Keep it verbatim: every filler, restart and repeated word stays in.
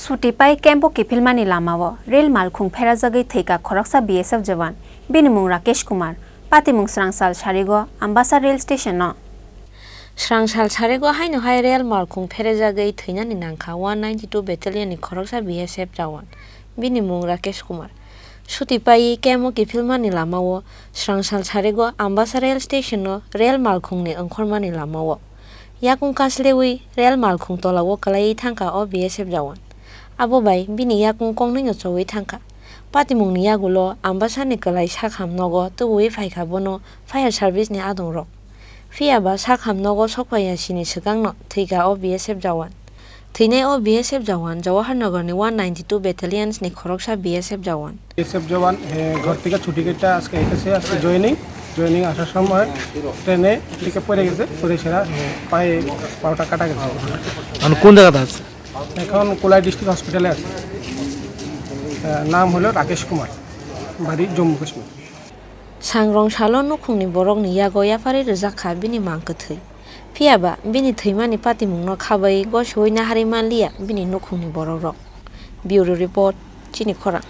Chuti pai camp o kiphilmani lamao rail malkhung pherajagwi thwikha khoroksa B S F jawan, bini mung Rakesh Kumar, patimung srangsal sarigo Ambasa rail station o. Srangsal sarigo haino hai rail malkhung pherajagwi thwinani nangkha one ninety two battalion ni khoroksa B S F jawan, bini mung Rakesh Kumar. Chuti pai camp o kiphilmani lamao srangsal sarigo Ambasa rail station o rail malkhungni ongkhormani lamao. Yakung kaslewi rail malkhung tolao kwlaiwi thangkha o B S F jawan. Abo bai bini yakung kongnwino chowi thangkha. Patimungni yagulo Ambasani kwlai sakham nogo tubuwi phaikha bono fire service ni adongrok. Phiyaba sakham nogo sokphaiya sini swkangno thwikha o B S F jawan. Thwinai o B S F jawan Jawaharnagar ni one ninety two battalions ni khoroksa B S F jawan. B S F jawan, eh, ghor theke chuti kete ajke aitese, ajke joining, joining asar somoy train e theke pore gese, pore sera, eh, pai barotar kata gese. এখন কোন জায়গাতে আছে? এখন কোলাই ডিস্ট্রিক্ট হসপিটালে আছে। আহ, নাম হলো রাকেশ কুমার, বাড়ি জম্মু Kashmir. Sangrong salo nukhungni borokni yago yapharwi rwjak kha bini mang kwthwi. Phiyaba bini thwimani patimungno khabai gosiwi naharwi manliya bini nukhungni borokrok. Bureau Report, Chini Khorang.